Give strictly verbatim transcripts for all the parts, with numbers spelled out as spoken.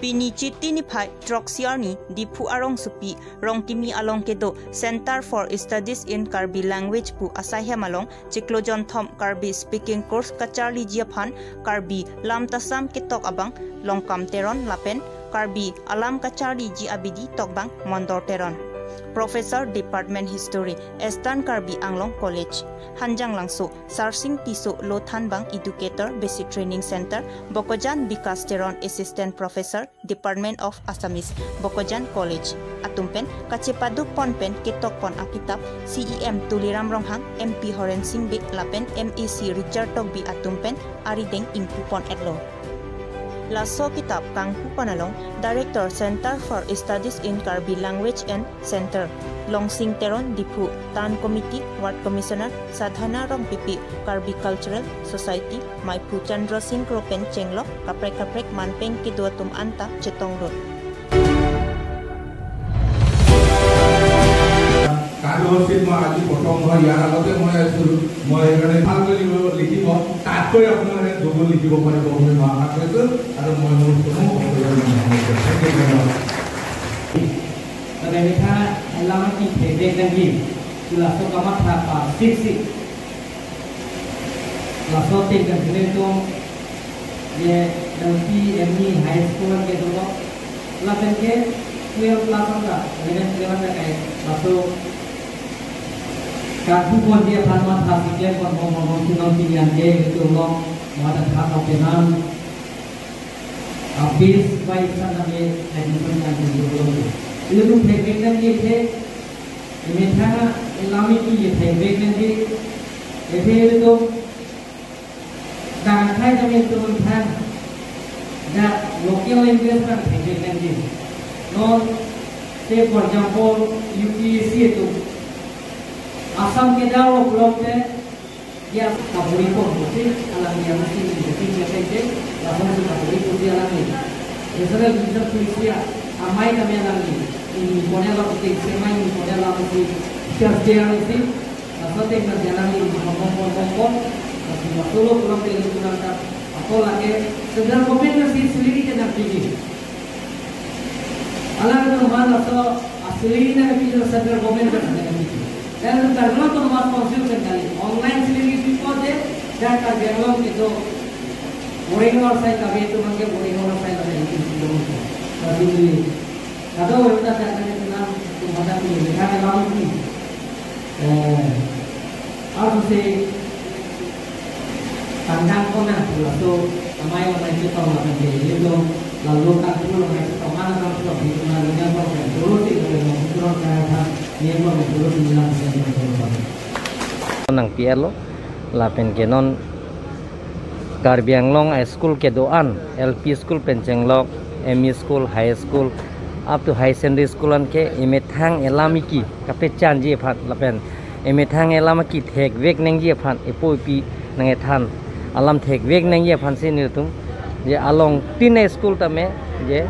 Pini Chiti niphai throksi arni Diphu arongsopi Rongkimi along kedo Center for Studies in Karbi Language pu asaihem along chiklo jonthom Karbi speaking course kacharliji aphan Karbi Lamtasam ketok abang Longkam Teron lapen Karbi alam kacharliji abidi tokbang Mondor Teron, Professor, Department History, Eastern Karbi Anglong College, Hanjanglangso, Sarsing Tisso Lothanbang Educator Basic Training Center, Bokajan Bikas Teron Assistant Professor, Department of Assamese, Bokajan College atum pen kachepaduk pon pen ketok pon akitap C E M Tuliram Ronghang, M P Horen Sing Bey lapen M A C Richard Tokbi atum pen arideng ingpu pon etlo. Laso kitap kangpu pon along Director, Center for Studies in Karbi Language and Center, Longsing Teron Diphu, Town Committee, Ward Commissioner Sadhana Rongpipi, Karbi Cultural Society, Maiphu Chandra Sing Kro pen chenglok kaprek kaprek manpeng kedo atum anta chetongdun. কাগজত মই আজি প্ৰথম হয়, ইয়াৰ আগতে মই শুধু, মই সেইকাৰণে ভালকৈ লিখিব, লিখিব, তাতকৈ আপোনালোকে দুগুণ লিখিব পাৰিব বুলি মই আশা কৰিছোঁ। আৰু মই মোৰ কোনো বক্তব্য নাই। Thank you very much. Lapen imetha elam kethekvek nangji, laso kamatha pasiksi. Laso ateng kan sini tum, ye L P, M E, high school ke dolo. Lapen ke twelve class anta, eleven, twelve anta kai, laso kangpu ponji aphan mathasi klem pon bom bom si non pini an ke, ilitum along, mata thak openan, abis bai sana me admission kan dolo. Ilitum thekvek nangji the, imetha elam kethekvek nangji, the ilitum, dang thai tame ilitum than, the local language kan thekvek nangji. Non, say for example, U P S C atum, Assam kedar lo pulote, ya, kaburi pon pusi alangli amusi ni pusi ya kaise, lason si kaburi pusi alangli. National Reserve Police ya, amei tame alangli. Ini pon-et lo pusi, semai ini pon-et lo pusi, teachers day alangli si, laso ateng kan alangli ini pon pon pon pon pon. Laso laso lo pulang ke ilitum nangkap, atau lake, central government si salary ke nangpiji. Alangtum aphan laso, ah, salary nangpiji, central government kan nangpiji. Dan Karbi Anglong Autonomous Council kan kali, online salary pipo je, dan Karbi Anglong kedo, Boring or sai kabe itu mangke Boring or sai kabe itu, itu, itu. Tapi ini, kado kita jangan kenal, itu mata ini, kita kenal ini. Eh, harus si tanggang kona, laso amei amei chetong lapen ke, ilitum, lalu kan tu amei chetong, anak kan tu, di mana dengan kau kan, dulu si, lalu mau turun ke atas, dia mau turun di dalam, dia mau turun. Nangpi-etlo, lapen ke non Karbi Anglong a-school kedo-an, L P school pen chenglok, M E school, high school, up to high secondary school an ke imethang elam iki kapechanji aphan lapen imethang elam kethekvek nangji aphan ipo ipi nangkethan alam thekvek nangji aphan si nelitum je along tin a-school tame je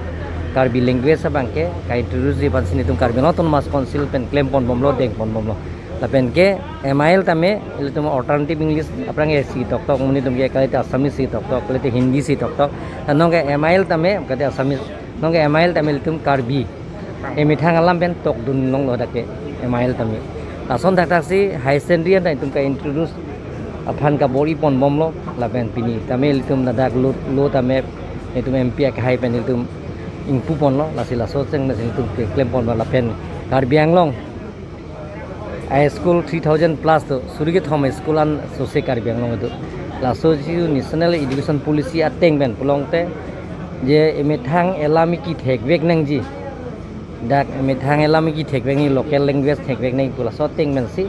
Karbi language abang ke ka-introduce ji aphan si nelitum Karbi Anglong Autonomous Council pen klem pon bomlo, deng pon bomlo. Lapen ke M I L tame, ilitum alternative English aphrang ke si toktok, monit atum ke kalite Assamese si toktok, kalite Hindi si toktok. Ta non ke M I L tame, kalite Assamese, non ke M I L tame ilitum Karbi imethang alam pen tokdun longlo dak ke M I L tame. Lason thakthak si high secondary an ta itum ka-introduce aphan kabor-i pon bomlo, lapen pini tame ilitum ladak lo, lo tame itum M P akhai pen ilitum ingpu ponlo, lasi laso cheng na si ilitum ke klem ponlo lapen Karbi Anglong a-school three thousand plus do, suri kethom school an sose Karbi Anglong do. Laso jisu National Education Policy ateng pen pulote, je imethang elam iki thekvek nangji. Dak imethang elam iki thekvek nangji, local language thekvek nangji pu laso ateng pen si,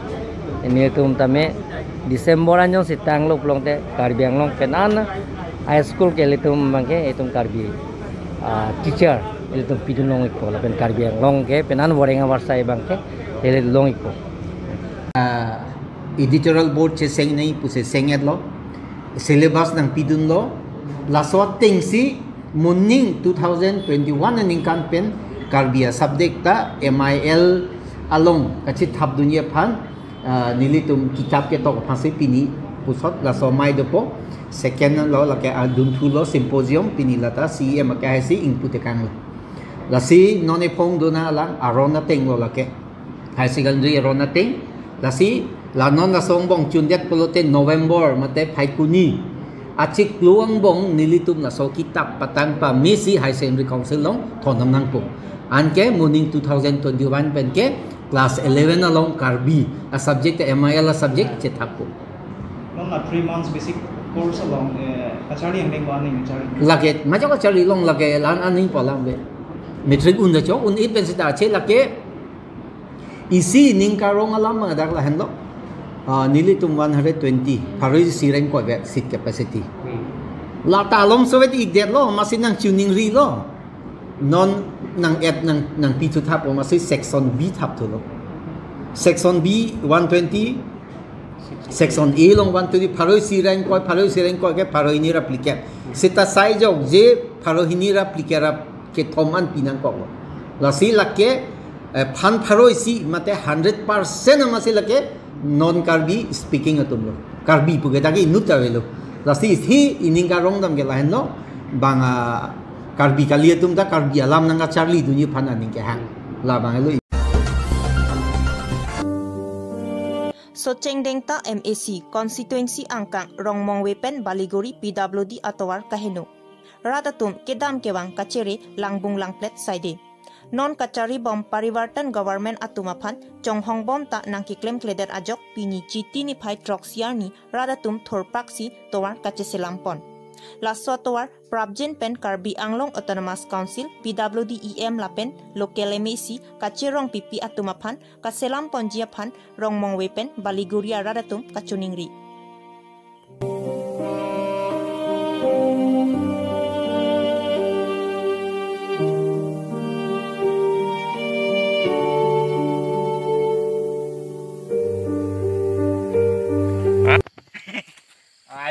nelitum tame December anjong si tanglo pulote Karbi Anglong pen an a-school ke ilitum abang ke itum Karbi, ah, teacher ilitum pidun long ikpo lapen Karbi Anglong ke pen an Boring avarsai abang ke ili long ikpo. Ah, editorial board cheseng nangji pusi seng-etlo. Syllabus nangpidunlo. Laso ateng si moning two thousand twenty-one aningkan pen Karbi a-subject ta M I L along kachethapdunji aphan, ah, nelitum kitab ketok aphan si pini pusot laso amei dopo. Second lo lake adunthu lo symposium pini lata C E M akehai si ingpu tekang lo. Lasi non ephong dona alang aron ateng lo lake. Higher secondary aron ateng. Lasi la non laso angbong chundet pulote November mate Phaikuni achiklo angbong nelitum laso kitap patang pamesi Higher Secondary Council along thondam nangpo. Anke moning two thousand twenty-one pen ke class eleven along Karbi a subject, M I L a subject chethappo. Non la three months basic course along, eh, kacharli angdeng ba aning charli? Lake, majok kacharli long lake, lan aning palam ve. Matric un da chok, un-e pen seta che lake. Isi ning karong alam ma dak lahenlo. Ah, nelitum one hundred twenty, pharo isi rank koi ve seat capacity. Hmm. Lata alom sovet ik det lo, masi nangchiningri lo. Non nang-add nang, nangpithu thap, masi section B thapthu lo. Section B one twenty, section A along one twenty, pharo isi rank koi, pharo isi rank koi ke pharo hini ra phlikep. Seta sai jok je pharo hini ra phlikep ra kethom an pinangkok lo. Lasi lake, eh, phan pharo isi mate hundred percent amasi lake non Karbi speaking atum lo. Karbi puke ta ke inut ta avelo. Lasi isi ining karong dam ke lahenlo. Bang, ah, Karbi kali atum ta Karbi alam nangkacharli dunji aphan aning kehang. Labang lo. Socheng Dengta M A C constituency angkang Rongmongve pen Baliguri P W D atovar kaheno. Rat atum kedam kevang kachere langbung langplet saide. Non kacharlibom Parivartan government atum aphan chonghongbom ta nangkeklemkledet ajok pini Chiti niphai throksi arni rat atum thurpaksi tovar kacheselampon. Laso atovar prapjin pen Karbi Anglong Autonomous Council, P W D E M lapen local M A C kacherong pipi atum aphan kaselamponji aphan Rongmongve pen Baliguri arat atum kachoningri.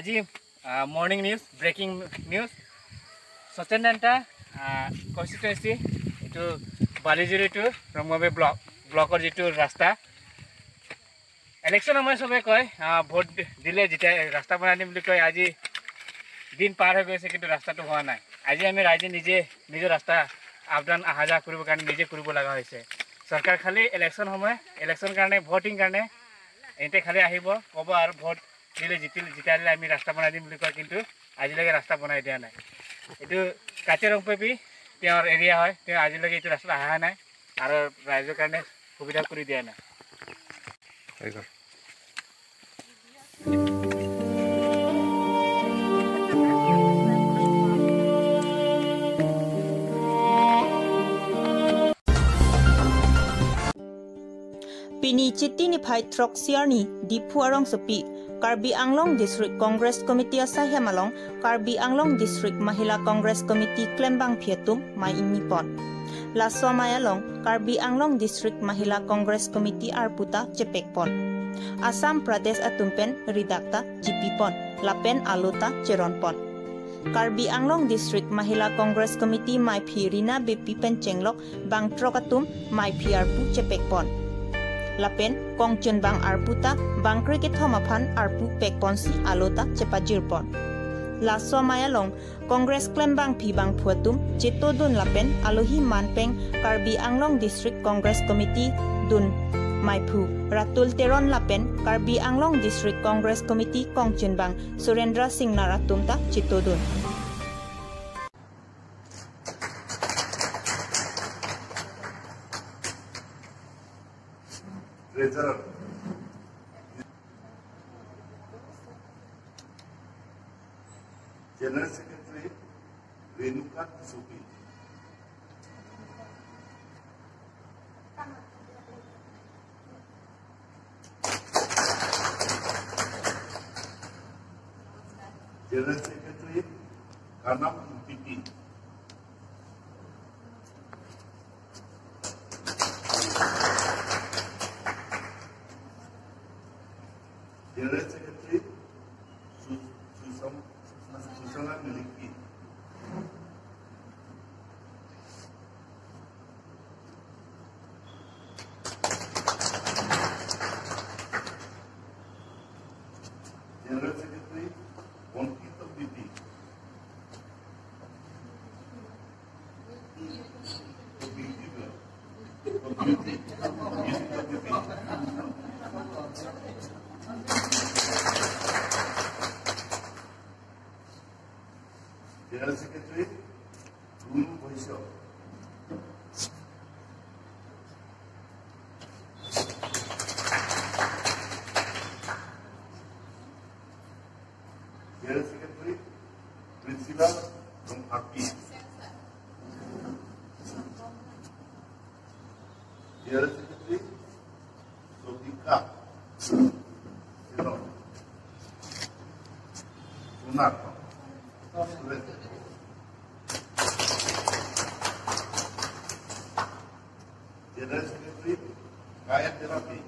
আজি, আহ, morning news, breaking news. সচেন দেন্তা, আহ, কনষ্টিটুৱেঞ্চি, এইটো বালিজুৰি টু ৰংমবে ব্লক, ব্লকৰ যিটো ৰাস্তা, ইলেকশ্যন সময়ত চবে কয়, আহ, ভোট দি-, দিলে যেতিয়া ৰাস্তা বনাই দিম বুলি কয়, আজি দিন পাৰ হৈ গৈছে, কিন্তু ৰাস্তাটো হোৱা নাই। আজি আমি ৰাইজে নিজে নিজৰ ৰাস্তা আপ ডাউন অহা যোৱা কৰিবৰ কাৰণে নিজে কৰিব লগা হৈছে। চৰকাৰ খালি ইলেকশ্যন সময়, ইলেকশ্যন কাৰণে, ভোটিং কাৰণে এতে খালি আহিব, ক'ব আৰু ভোট দিলে জিতিল, জিতাই দিলে আমি ৰাস্তা বনাই দিম বুলি কয়, কিন্তু আজিলৈকে ৰাস্তা বনাই দিয়া নাই। এইটো কাচেৰং পেপি তেওঁৰ এৰিয়া হয়, তেওঁ আজিলৈকে এইটো ৰাস্তাত অহা নাই আৰু ৰাইজৰ কাৰণে সুবিধা কৰি দিয়া নাই। হৈ গ'ল। Pini Chiti niphai throksi arni Diphu arongsopi Karbi Anglong District Congress Committee asaihem along Karbi Anglong District Mahila Congress Committee klembangpi atum mei ingnipon. Laso amei along Karbi Anglong District Mahila Congress Committee arpu ta chepekpon. Assam Pradesh atum pen ridak ta jipipon lapen alo ta cheronpon. Karbi Anglong District Mahila Congress Committee meiphi Rina Beypi pen chenglok bangthrok atum meiphi arpu chepekpon. Lapen kongchunbang arpu ta bangkre kethom aphan arpu pekponsi alo ta chepajirpon. Laso amei along Congress klembangpi bangphu atum chetodun lapen alohi manpeng Karbi Anglong District Congress Committee dun meiphu Ratul Teron lapen Karbi Anglong District Congress Committee kongchunbang Surendra Singnar atum ta chetodun. Treasurer, General Secretary Renuka Tissopi. General Secretary Kanam Ingtipi. General Secretary Su-, Susam-, Susana Nilekhi. General Secretary Bonki Community, community, community. General Secretary, Guru Vaishya. General Secretary, Priscilla Rongpharpi. General Secretary, Sotika Silon. Sunak. General Secretary, Kaya Terapi.